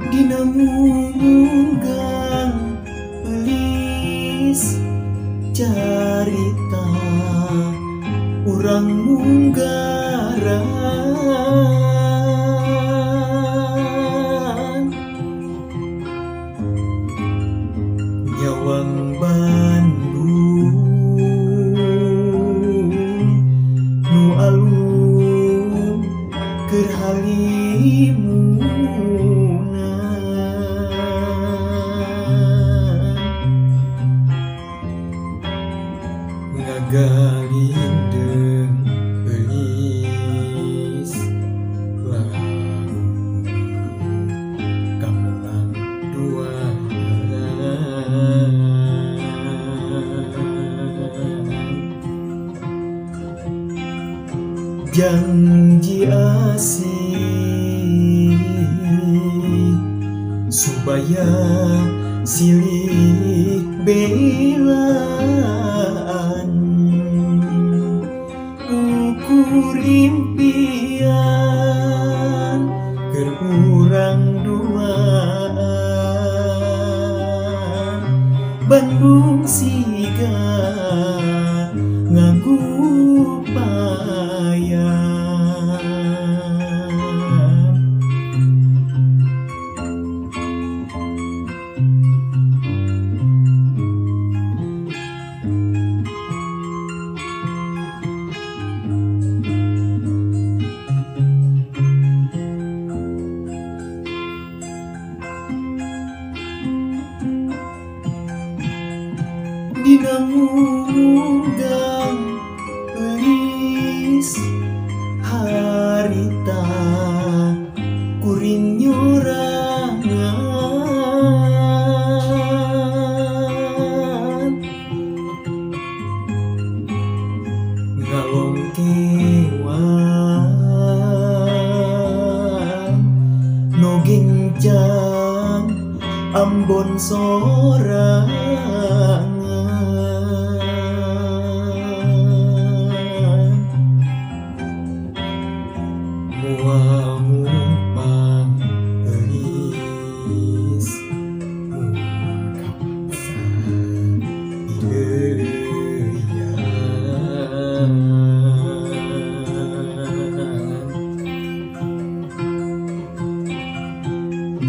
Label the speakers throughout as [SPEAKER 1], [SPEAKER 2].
[SPEAKER 1] Dina munggang eulis carita urang munggaran nyawang Bandung nu alum keur halimunan ngagalindeng eulis lamun kamelang duaan janji asih supaya silih belaan ukur impian keur urang duaan Bandung siga ngagupayan. Dina munggang eulis harita kuring nyorangan ngalongkewan nu gencang Ambon sorangan moal ngumpang eulis mun kapaksa dileuleuyan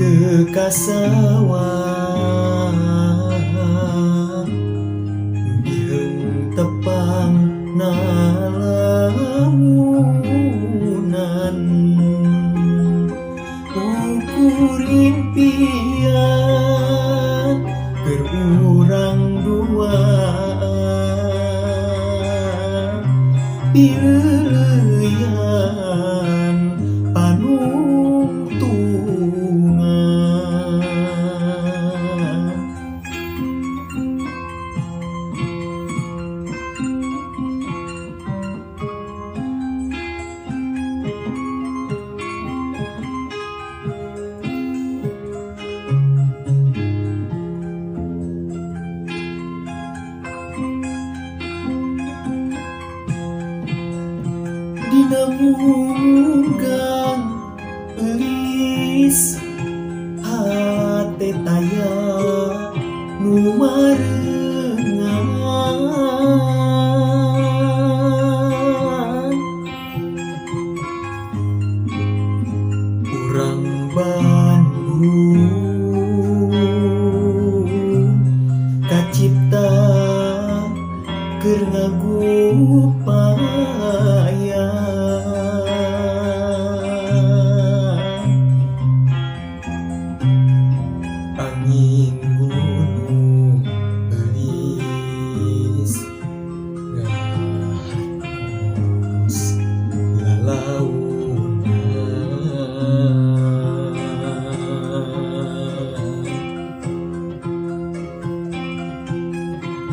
[SPEAKER 1] teu kasawang biheung tepang nalamunan ukur impian keur urang duaan pileuleuyan panungtungan. Dina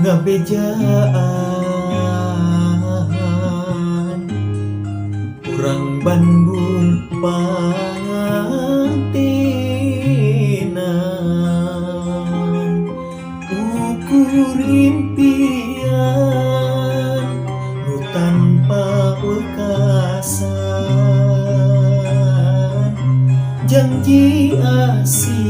[SPEAKER 1] Ngabejaan urang Bandung pangantenan. Ukur impian nu tanpa wekasan, janji asih.